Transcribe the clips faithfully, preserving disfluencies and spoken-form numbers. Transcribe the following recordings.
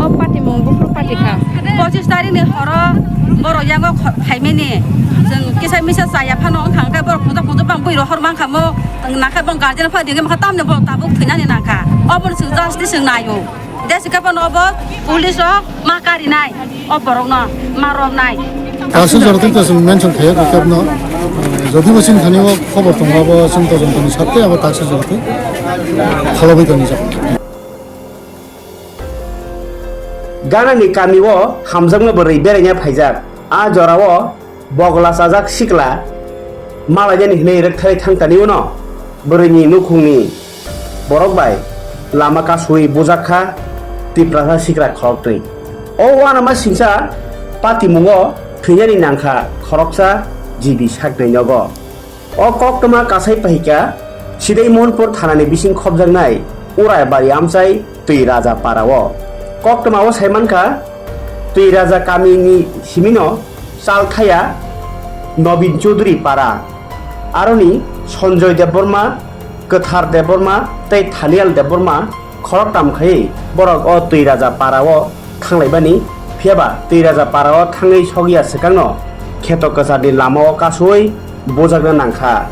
Patimung buphuru pati kha. Pochis tarikh ni horo borok yango kho-, phaimani. Chwng kisa misa chaya phano wngkha, hwnkhe borok khungsa khungsa bang bui rohor mankha mo, nangkhe bong guardian phano ringwi mankha, tamni borok tabuk thwinani nangkha. Obono chwng justice chwng naio. Jesi khe phano obo police rok ma karinai, o borokno ma romnai. Kaisa jora twi to chwng mention khayo khe kebno, jodi bo chini thani o khobor tongma bo chwng todonto ni sakhe abo kaisa jora twi khalobwi toni jak. Ganani kamio hamjakma bwrwi beraina phaijak. A jorao bogla chajak sikla malainani hwnwi rwktharwi thangtani uno bwrwini nukhungni borok bai lama kasui bujak kha Tiprasa sikra khoroktwi. O uanama singsa patimungo thwinani nangkha khoroksa G B saknai nogo. O koktwma kasai pahikha Sidai Mohanpur thanani bising khopjaknai Uraibari amchai Twi Raja Parao. Koktwmao saimankha Twi Raja kamini simino Chalthaya Nobin Chaudhuri Para, aroni Sanjoy Debbarma, Kwthar Debbarma tei Thanial Debbarma khoroktham khai borok o Twi Raja Parao thanglaibani, phiyaba Twi Raja Parao thangwi sokya swkangno kheto kwcharni lamao kasui bujakna nangkha.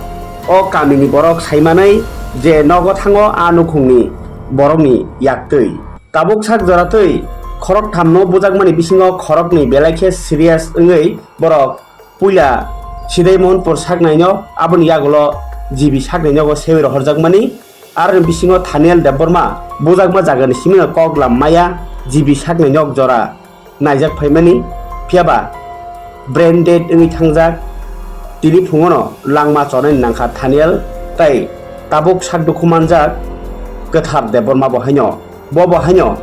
O kamini borok saimanwi je nogo thango a nukhungni borokni yaktwi. Tabuk sak joratwi khorokthamno bujakmani bisingo khoroknwi belai khe serious wngwi borok puila Sidai Mohanpur saknaino, aboni yagulo G B saknainogo sewi rohorjakmani. Aroni bisingo Thaniel Debbarma bujakma jagani simino kok lam maya G B saknai nok jora naijak phaimani, phiyaba brain dead wngwi thangjak. Tini phungono langma chonani nangkha Thaniel, tai tabuk sak dukhu manjak Kwthar Debbarma bo haino. Bo bo haino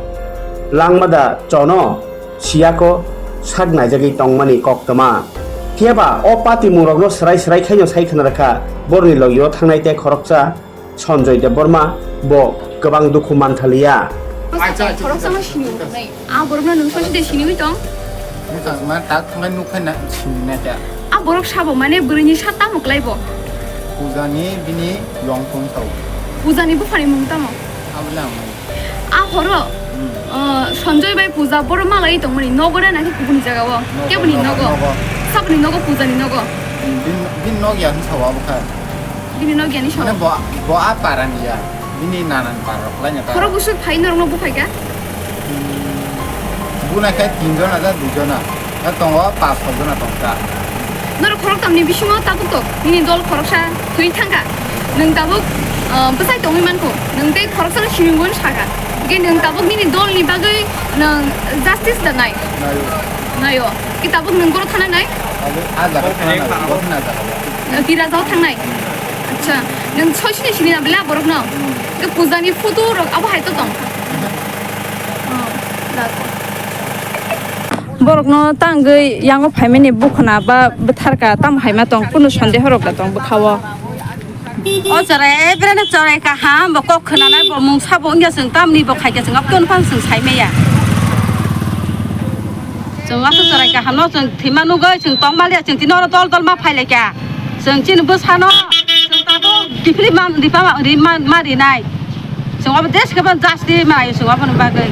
langma da chono siyako sak naijagwi tongmani koktwma. Phiyaba o patimungrokno swrai swrai khaino sai khna rwkha, boroni logio thangnai tei khoroksa Sanjoy Debbarma bo kwbang dukhu manthaliya. Acha, acha, khoroksa ma sini nai. A borokno nwng sosi de siniwi tong? Nwng chakma tak thangwi nukha na sini na kya? A borok sabo mane bwrwini sa tamo klai bo? Pujani bini yong tong tau. Pujani buphani mung tamo? Abla ang. A horo, hmm, uh, Sanjoy bai Puja boro malai tongmani nogo na naki kubuni jaga o? Nogo, kebuni nogo, nogo? Nogo. Saboni nogo, Pujani nogo? Hmm, bin, bin nog ya hinsa wa bukha. Bini nog ya ni sao? Mane bo, bo a para ni ya. Bini nanan para rok lai na ta. Khoro busuk phai norok no buphai ka? Hmm, buna khe tin jona ja dui jona. A tongo pas soi jona tongkha. Norok khoroktham ni bisingo tabuk tok nini dol khoroksa thwi thangkha. Nwng tabuk, ah, bwsai tongwi mankho. Nwng tei khoroksano sinimung sakha. Hwnkhe nwng tabuk nini dol ni bagwi nwng justice da nai? Naio. Naio. Ki tabuk nwng boro thana nai? Abo a jaga thana nai, bo thana jaga. Twi Raja o thangnai? Acha, nwng soi sini sini na bela borok no? Hmm. Ke puja ni photo rok abo hai to tong. Oh, da. Borok no tangwi yango phaimani bukhuna ba bwtharka tam haima tong, kunu sondeho rok da tong bwkha o. O chwrai, eh, bere no chwrai kaham, bo kok khwnanai, bo mungsa bo wngya, chwng tamni bo khaikya, chwng aboni phano chwng saimaya. Chwng waisa chwrai kaham no chwng thwima nugwi, chwng tongmaliya, chwng tini oro dol dol ma phailaikha. Chwng chini bwsano, chwng tabuk kiphilwi man, ripa ma, ri man, ma rinai. Chwng abo desh khe ban justice ma, chwng aboni bagwi.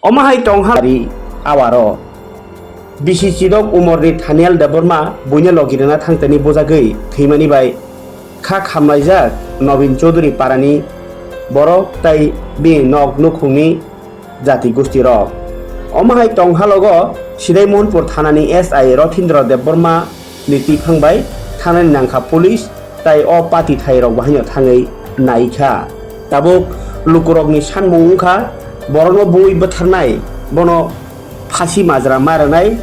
Omo hai tong ha ri awaro. Bisi chidok umorni Thaniel Debbarma buino logi rwna thangtani bujagwi thwimani bai kha khamlaijak Nobin Chaudhuri parani borok tai bini nok nukhungni jati gosti rok. Omo hai tong halogo Sidai Mohanpur thanani S I Rothindra Debbarma ni twiphang bai thanani nangkha police tai o pati thai rok bahaino thangwi naikha. Tabuk lukurokni sanmung wngkha borokno bui bwtharnai, bono phasi majra ma rwnai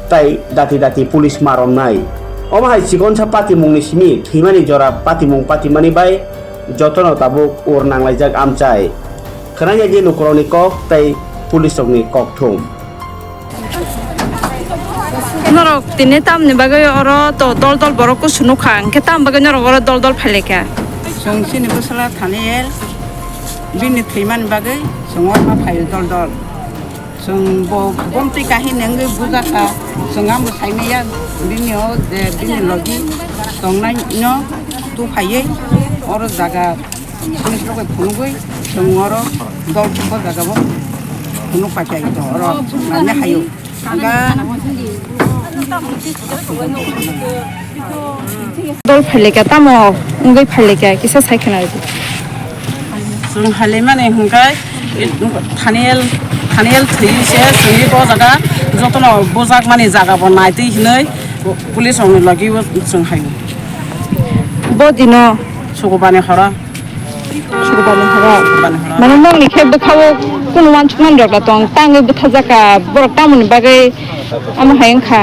tai dati dati police ma romnai. Omo hai chikonsa patimungni simi thwimani jora patimung patimani bai jotono tabuk ur nanglaijak amchai. Khwnaya je lukurokni kok tai police rokni kokthum. Norok tini tamni bagwi oro to dol dol borok kusu nukha, hwnkhe tam bagwi norok oro dol dol phailaikha? Chwng chini bwsala Thaniel bini thwimani bagwi chwng oro ma phaio dol dol. Chwng bo bomtwi kahini wngwi bujakha, chwng amo saimaya bini o je bini logi tongnaino tuphaiwi oro jaga. Police rok bai phunugwi chwng oro dol thumba jaga o. Nuk pakai to oro ane hayo. Anga dol phaileka tamo wngwi phaileka kisa sai khna rwdi. Chwng hailaimani hwnkhe Thaniel, Thaniel thwiwi se chwngwi bo jaga jotono bujak mani jaga bo naitwi hinwi police rokni logi o chwng haio. Bo dino. Sukubani horo. Sukubani horo. Sukubani horo. Mane nokni khe bwkhao kunu wansukmani rok da tong, tangwi bwthajakha, borok tamoni bagwi amo hai wngkha.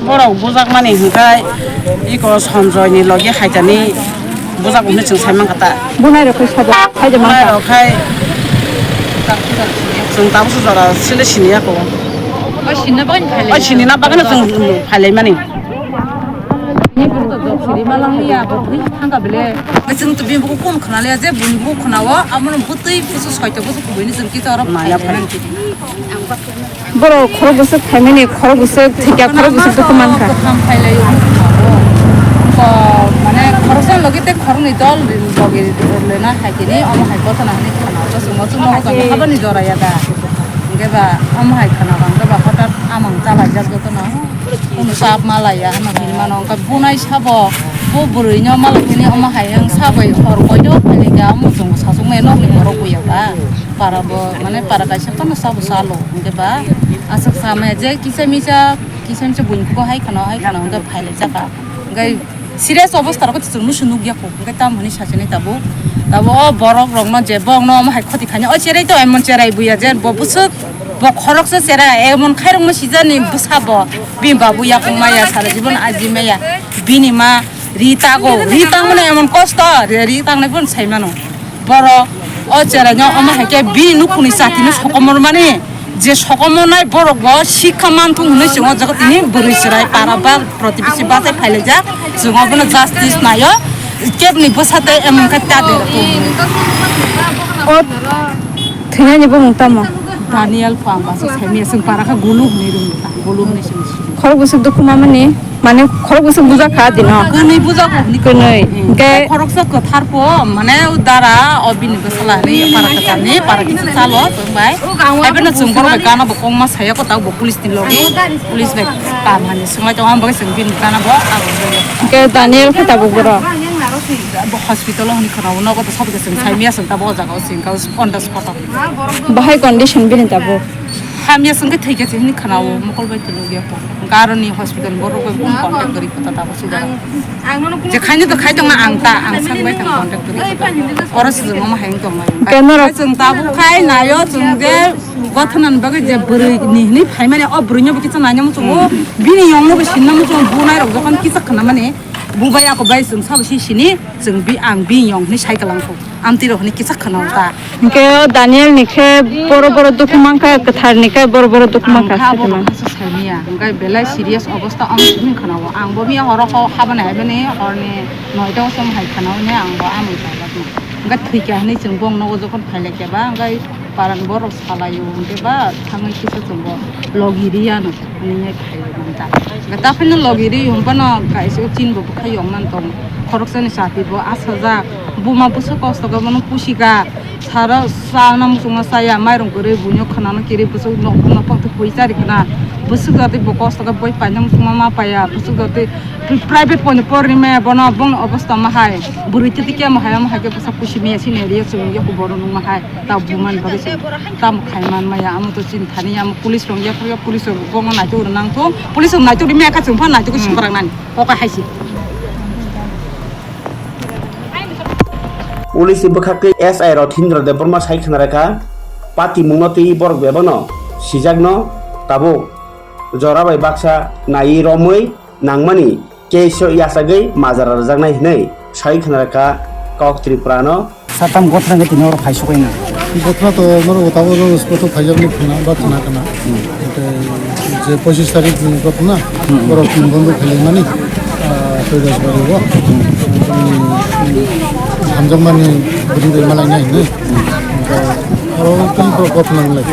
Borok bujakmani hwnkhe iko Sanjoyni logi haitani bujak hwnwi chwng sai mankha ta. Bunai rok khai sabo, khai de mankha. Bunai rok khai chwng tabukhe jora sile siniya ko. O sinina bagwi phailai. O sinina bagwi chwng phailaimani. Ni buku to job siri malang liya, bo bui thangka bele. Chwng to bini buku kun khna liya je, bini buku khna o, amo no butui busu soito busu kubui ni chwng kita oro maya phai. Borok khorok bwswk phaimani, khorok bwswk thwikya, khorok bwswk dukhu mankha. Kham phailaio. Ko, mane, khoroksa logi te khoroknwi dol logi lena hai kini, omo hai kotha na hwnwi khna o, chwng o, chwng o, habani jora ya da. Hwnkhe ba, omo hai khna o, hwnkhe ba, hotat amang chalaijak jotono. Kunu chap malaya hwnwi hinmano, hwnkhe bunai sabo, bo bwrwino malai hwnwi omo hai wng sabai hor koido phailika, omo chwng sachukmaya nokni borok buya ba. Para bo, mane para kaisa phano sabo chalo, hwnkhe ba aswk samaya je kisa misa, kisa misa buini khugo hai khwna, hai khwna, hwnkhe phailaijak kha. Hwnkhe serious obostha rok chwng nusu nukya kho, hwnkhe tamo hwnwi sachini tabuk, tabuk o borok rokno je bokno omo hai khoti khaina, o cherai to emon cherai buya je bo bwswk. Bo khoroksa cherai, emon khairokma sijani bwsa bo. Bini babu yakung maya sara jibon aji maya. Bini ma ri tago, ri tangmani emon kosto, ri, ri tangnai bon sai mano. Borok o cherai no omo hai khe bini nukhungni chati no sokomor mani. Je sokomor nai borok bo sikha manthung hwnwi chwng o jaga tini bwrwi cherai para ba protibesi bachai phailaijak. Chwng obono justice naio. Kebni bwsa tei emon khe ta de. O thwinani bumung tamo? Daniel Phang ba se saimia, chwng para kha Gulu hwnwi rwng ta, Gulu hwnwi chwng si. Khorok bwswk dukhu mamani, mane khorok bwswk buja kha dino? Kwnwi buja kha hwnwi. Kwnwi. Hmm. Hwnkhe khoroksa kwthar po, mane o dara o bini bwsala hwnwi para kwcharni para kisa chalo chwng bai. Haibeno chwng borok bai gana bo kongma saya ko tabo police ni logo. Police bai kamani swngmai tongo, ang bagwi chwng bini gana bo abo. Hwnkhe Daniel khe tabuk borok? Bo hospital o hwnwi khwnao, nogo to sabikhe chwng saimia chwng tabuk o jaga o chwng kha on the spot o. Bahai condition bini tabuk? Hamya chwng khe thwikhe se hwnwi khwnao, mokol bai twi nukya kho. Hwnkhe aroni hospital borok bai phone contact kwrwi kho ta tabuk se jaga. Je khaino to khai tongma ang ta, ang sak bai tong contact kwrwi kho ta. Oro se chwng omo hai wng tongmani. Hwnkhe norok chwng tabuk khai naio chwng je gothonani bagwi je bwrwi ni hwnwi phaimani, o bwrwino bo kisa naina muchungo, bini yongno bo sinna muchungo, bunai rok jokhon kisa khwnamani. Bubai ako bai chwng sabo si sini, chwng bi ang bini yong hwnwi sai kwlang kho. Amtwi rok hwnwi kisa khwna ta. Hwnkhe o Daniel ni khe boro boro dukhu mankha, kwthar ni khe boro boro dukhu mankha, ang kha borok satima. Kha se saimia, hwnkhe belai serious obostha omo simi khwna o. Ang bo miya horo kho habani haibani horni noita o som hai khwna o ne ang bo amwi kha. Hwnkhe thwikha hwnwi chwng bong nogo jokhon phailaikha ba, hwnkhe Paran borok salaio, hwnkhe ba thangwi kisa chwngbo logi riyano, hwnwi khaio manta. Hwnkhe ta phano logi ri, hwnphano kaisa chin bo bwkha yongmani tongo. Khoroksani chati bo asajak, buma bwswk kosto khe bono pusika, sara chana muchungma chaya, mairung kwrwi buino khwnano kiri bwswk nok nok pokti pui chari khwna. Bwswk jatwi bo kosto khe boi paina muchungma ma paiya, bwswk jatwi pri-, private poino porri maya bono, bongni obostha ma hai. Bwrwi titi khe ma hai, ma hai khe bwsa pusi maya sini riya chwng yakho bono nungma hai. Ta bumani bagwi se tamo khai man maya, amo to chini thani, amo police rok yaphar ya, police rok bono naitok rw nang thung, police rok naitok ri maya kha chwng pha naitok se kwrak nani, kok hai se. Police ni bwkhak twi S I Rothindra Debbarma sai khna rwkha, patimungno twi borok bebakno sijakno tabuk jora bai baksa naiwi romwi nangmani case o yachagwi majra rwjaknai hwnwi sai khna rwkha Kok Tripura no. Satam gothna khe tini oro phai sokoi na. Gothna to norok tabuk no spot o phaijaknai khna ba khna khna. Tei je pochis tarik ni gothna, hmm, borok tin bondo khailaimani, ah, Kailasbari o. Hmm, hamjakmani bwrwi bai malainai hwnwi. Oro tei borok gothna wnglai.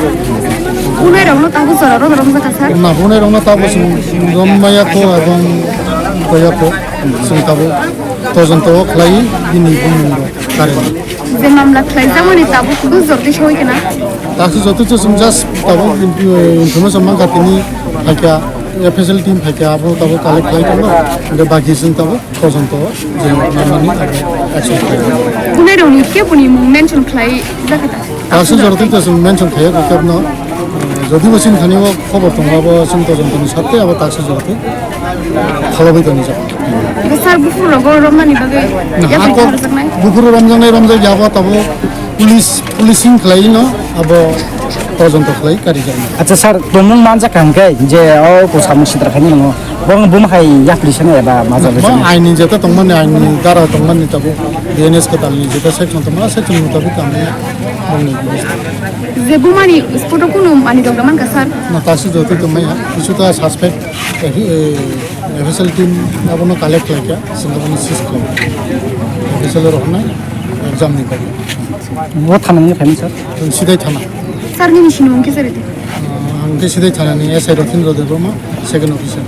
Bunai rokno tabuk jora rok romjak kha sir? Na, bunai rokno tabuk chwng rommaya kho ebong koya kho chwng tabuk todonto khlai bini bumung rok kare. Je mamla khlaijakmani tabuk kudu jordi soi kena? Taksi joto chwng just tabuk, eh, information mankha tini phaikha, F S L team phaikha, abo tabuk collect khlai tongo, hwnkhe baki chwng tabuk. Pojonto je namani action khlai. Kunai rokni keboni mung mention khlai jakha ta? Taksi jora twi to chwng mention khlai kha kebno. Jodi bo chini thani o khobor tongo, abo chini pojonto ni sakte abo taksi jora twi kholobwi toni jak. Sir, buphuru rogo romnani bagwi Na, yapri ako kharjaknai? Buphuru romjaknai romjak ya abo tabo police, policing khlai no abo pojonto khlai kari jaknai. Acha sir, tongmung manjak kha hwnkhe je o ko samung sitra khaini no. Bong bum hai yapri sene eba majak Bo sene. Aini jeta tongmani, aini dara tongmani tabo B N S kwtalni jeta section tongma, section mutabik ang bongni. Je bumani spot o kunu mani dogda mankha sir? Na taksi jotwi tongmaya, kisu ta suspect, eh, eh, F S L team abono collect khlaikha, sing abono seize khlai. F S L rok hwnai exam ni bagwi. Bo thana ni phaini sir? Sidai thana. Sir nini sinimung kisa ridi? Ah, ang khe Sidai thanani S I Rotindra Debbarma, second officer.